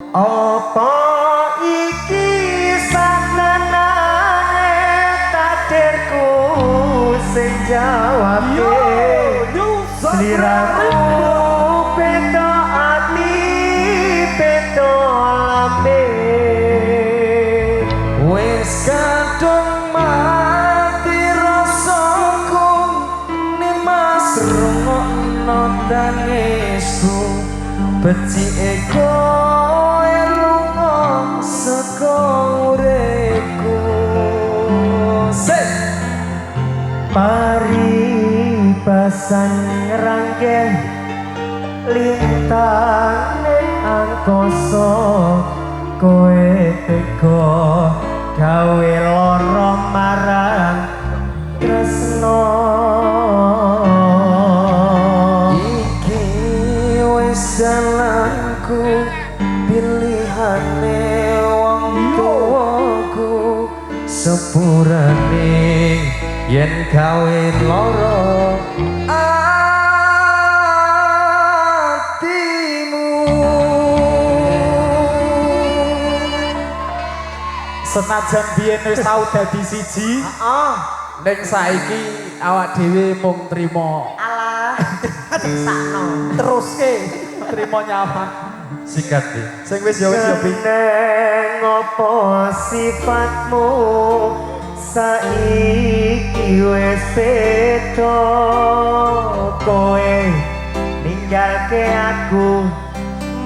Apa iki saknanane takdirku sing jawab? Sliramu beda ati, beda lambe. Wis kadung mati rasaku, Nimas, rungokno tangisku. Becike kowe lunga saka uripku. Sik. Paribasan ngrangkeh lintang ning angkasa, kowe tega gawe lara marang tresno. Iki wis dalanku, pilihane wong tuaku. Sepurane yen gawe lara atimu. Senajan biyen wis tau dadi siji, ning saiki awak dhewe mung trimo Alah, sakno. Teruske trimo nyaman. Sikat di. Sing wis ya wis ya, Bi. Neng apa sifatmu saiki wis beda, kowe ninggalke aku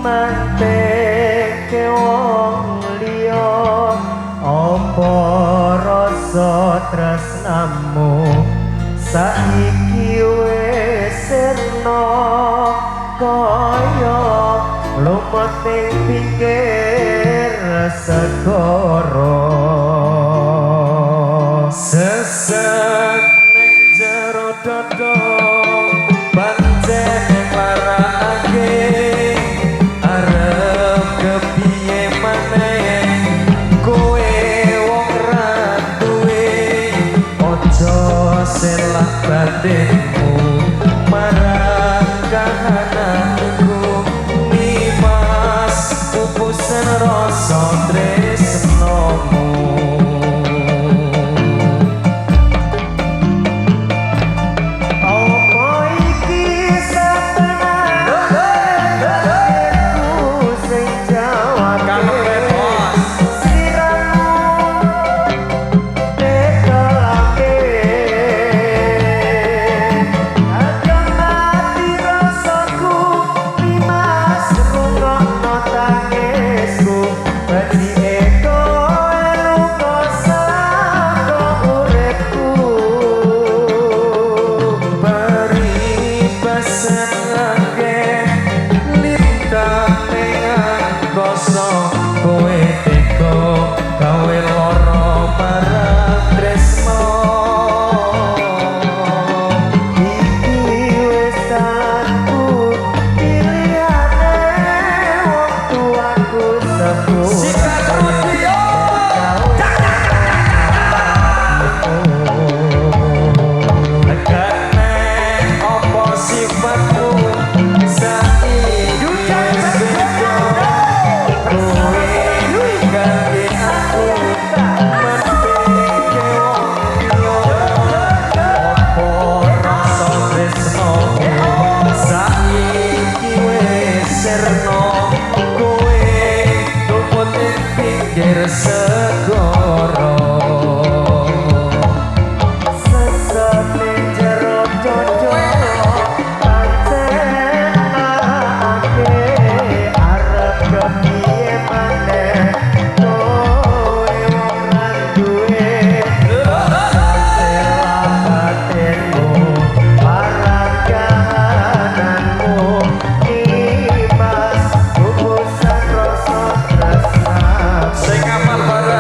manteke wong liya. Apa rasa tresnamu saiki wis sirna kaya lumut ning pinggir segara? Sesek ning jero dada pancen nglarakake. Arep kepiye maneh, kowe wong ra duwe. Aja selak batinmu marang kahananku, Nimas, pupusen rasa tresnomu. Apa iki sebenarnya sing jawab? Karepe, Bos. Sliramu beda lambe. Kadang mati rasaku, Nimas, rungokno tangisku. Becike kowe lunga saka uripku. Paribasan akeh lintang ning angkasa, kowe tega gawe lara marang tresno. Iki wis dalanku, pilihane wong tuaku. Sepurane. Sikat Rudi, yo. Tegane apa sifatmu saiki wis beda, kowe ninggalke aku manteke wong liya. Apa rasa tresnomu saiki wis sirna, kowe luput ing pinggir segara? Sesek ning jero dada pancen nglarake. Arep kepiye maneh, kowe wong ra duwe. Selak batinmu marang kahananmu, Nimas, pupusan rasa tresnamu. Sing apal.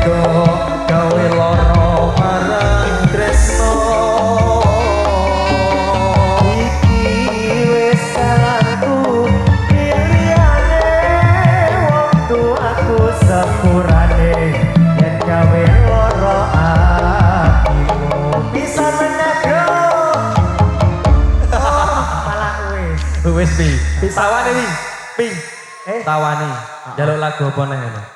Tega gawe lara marang tresno. Iki wis salahku, pilihane wong tuaku, sepurane yen gawe lara atimu. Bisa meneh, bro. Oh, malah wis. Wis, pi. Tawane pi. Pi. Eh. Tawani. Jaluk lagu apa neh ngono?